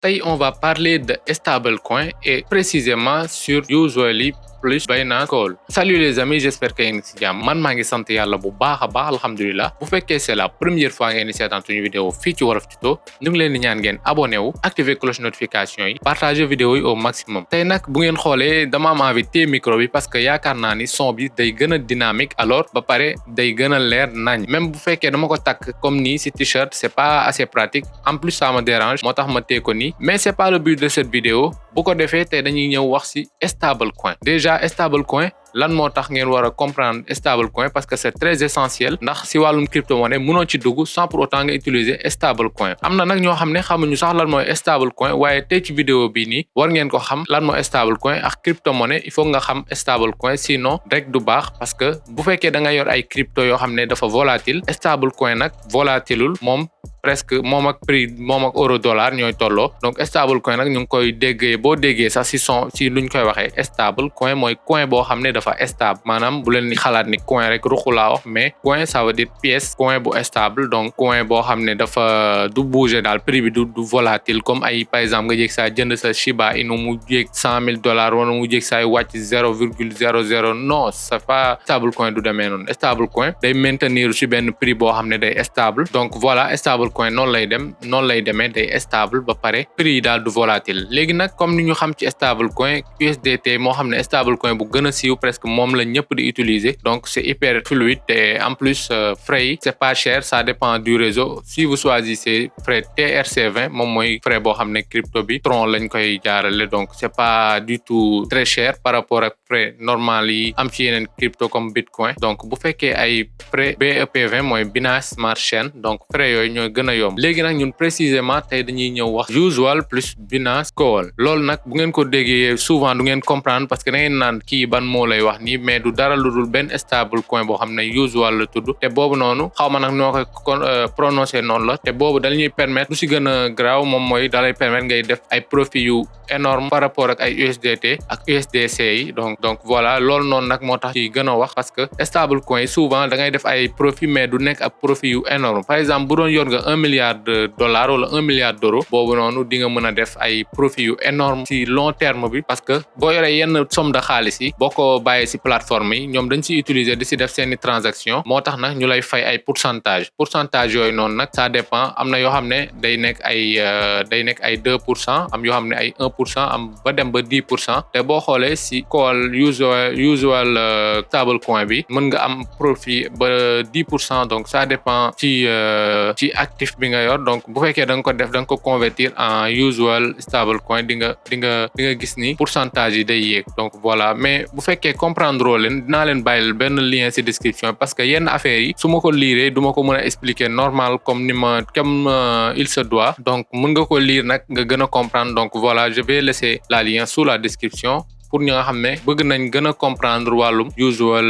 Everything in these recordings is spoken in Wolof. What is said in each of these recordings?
Tey on va parler de stablecoin et précisément sur Usually plus Binance Coin. Salut les amis, j'espère que yéen ngi ci jàmm. Man maa ngi sant yàlla bu baax a baax alhamdulilah. Bu fekkee c'est la première fois ngeen di seetaan suñu vidéo fii ci Wolof Tuto ñu ngi leen di ñaan ngeen abonné wu activer cloche notification yi partager vidéo yi au maximum. Tey nag bu ngeen xoolee dama am envie téye micro bi parce que yaakaar naa ni son bi day gën a dynamique alors ba pare day gën a leer nañ. Même bu fekkee dama ko takk comme nii ci t-shirt c'est pas assez pratique en plus ça me dérange moo tax ma téye ko nii mais c'est pas le but de cette vidéo. Bu ko defee tey dañuy ñëw wax ci stablecoin. Déjà stablecoin lan moo tax ngeen war a comprendre stablecoin parce que c'est très essentiel ndax ci wàllum crypto-monnaie mënoo ci dugg sans pour autant nga utiliser stablecoin. Am na nag ñoo xam ne xamuñu sax lan mooy stablecoin waaye tey ci vidéo bii nii war ngeen ko xam lan mooy stablecoin ak crypto-monnaie il faut nga xam stablecoin sinon rek du baax parce que bu fekkee da nga yor ay crypto yoo xam ne dafa volatile stablecoin nag volatilul moom presque moom ak prix moom ak euro dollar ñooy tolloo donc stablecoin nag ñu ngi koy déggee boo déggee sax ci luñ koy waxee stablecoin mooy coin boo xam ne dafa stable maanaam bu leen di xalaat ni coin rek ruxu laa wax mais coin ça veut dire pièce coin bu stable donc coin boo xam ne dafa du bouger daal prix bi du volatile comme ay par exemple nga jég saa jënd sa Shiba Inu mu jég $100,000 wala mu jég saay wàcc 0,00 non c'est pas stablecoin du demee noonu stablecoin day maintenir ci benn prix boo xam ne day stable donc voilà stablecoin noonu lay demee day stable ba pare prix yi daal du volatile léegi nag comme ni ñu xam ci stablecoin USDT moo xam ne stablecoin bu gën a siiw presque moom la ñëpp di utiliser donc c'est hyper fluide et en plus frais yi c'est pas cher ça dépend du réseau si vous choisissez frais TRC20 moom mooy frais boo xam ne crypto bi Tron lañ koy jaarale donc c'est pas du tout très cher par rapport ak frais normal yi am ci yeneen crypto comme Bitcoin donc bu fekkee ay frais BEP20 mooy Binance Smart Chain donc frais yooyu ñooy gën a yomb léegi nag ñun précisément tey dañuy ñëw wax usual plus Binance Coin loolu nag bu ngeen ko déggee souvent du ngeen comprendre parce que da ngeen naan kii ban moo lay wax nii mais du dara lu dul benn stable coin boo xam ne usual la tudd te boobu noonu xaw ma nag noo koy prononcer noonu la te boobu dañuy permettre lu ci gën a graaw moom mooy dalay permettre ngay def ay profit yu énorme par rapport ak ay USDT ak USDC yi donc voilà loolu noonu nag moo tax ci gën a wax parce que stable coin souvent da ngay def ay profit mais du nekk ak profit yu énorme par exemple bu doon yor nga $1 milliard wala $1 milliard boobu noonu di nga mën a def ay profit yu énorme ci long terme bi parce que boo yoree yenn somme de xaalis yi boo ko bàyyee ci plateforme yi ñoom dañ ci utiliser di ci def seeni transaction moo tax nag ñu lay fay ay pourcentage yooyu noonu nag ça dépend am na yoo xam ne day nekk ay 2% am yoo xam ne ay 1% am ba dem ba 10% te boo xoolee ci call usual stablecoin bi mën nga am profit ba 10% donc ça dépend ci actif bi nga yor donc bu fekkee da nga ko convertir en usual stablecoin di nga gis ni pourcentage yi day yéeg donc voilà mais bu fekkee comprendre leen dinaa leen bàyyil benn lien ci description parce que yenn affaires yi su ma ko liiree du ma ko mën a expliquer normal comme il se doit donc mën nga ko lire nag nga gën a comprendre donc voilà je vais laisser la lien sous la description pour ñi nga xam ne bëgg nañ gën a comprendre wàllum usual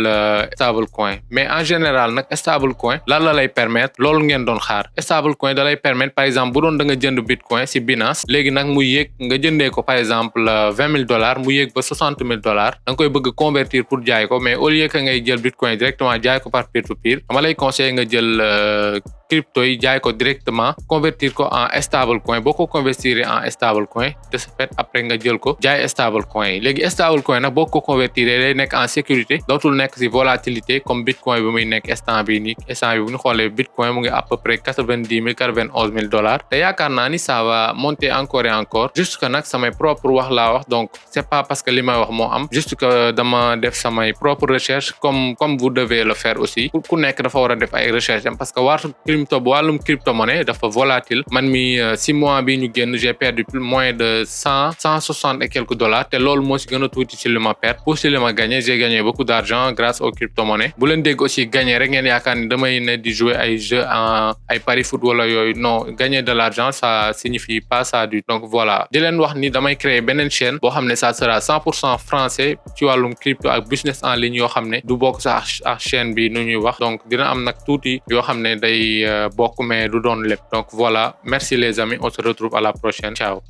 stablecoin mais en général nag stablecoin lan la lay permettre loolu ngeen doon xaar stablecoin da lay permettre par exemple bu doon da nga jënd bitcoin ci Binance léegi nag mu yéeg nga jëndee ko par exemple $20,000 mu yéeg ba $60,000 da nga koy bëgg convertir pour jaay ko mais au lieu que ngay jël bitcoin directement jaay ko par peer to peer dama lay conseiller nga jël crypto yi jaay ko directement convertir ko en stablecoin boo ko convertir en stablecoin de ce fait après nga jël ko jaay stablecoin yi léegi stablecoin nag boo ko convertir day nekk en sécurité dootul nekk ci volatilité comme bitcoin bi muy nekk instant bi bu ñu xoolee bitcoin mu ngi à peu près $91,000 te yaakaar naa ni ça va monter encore et encore juste que nag samay propre wax laa wax donc c'est pas parce que li may wax moo am juste que dama def samay propre recherche comme vous devez le faire aussi pour ku nekk dafa war a def ay recherche parce que wàllum crypto-monnaie dafa volatile man mi 6 mois bi ñu génn j'ai perdu moins de 160 et quelques dollars te loolu moo ci gën a tuuti ci li ma perdre pour ci li ma gagné j'ai gagné beaucoup d'argent grâce aux crypto-monnaies bu leen dégg aussi gagné rek ngeen yaakaar ni damay ne di jouer ay jeux ay paris foot wala yooyu non gagner de l'argent ça signifie pas ça du donc voilà di leen wax ni damay créer beneen chaîne boo xam ne ça sera 100% français ci wàllum crypto ak business en ligne yoo xam ne du bokk sax ak chaîne bi nu ñuy wax donc dina am nag tuuti yoo xam ne day bokk mais du doon lépp donc voilà merci les amis on se retrouve à la prochaine ciao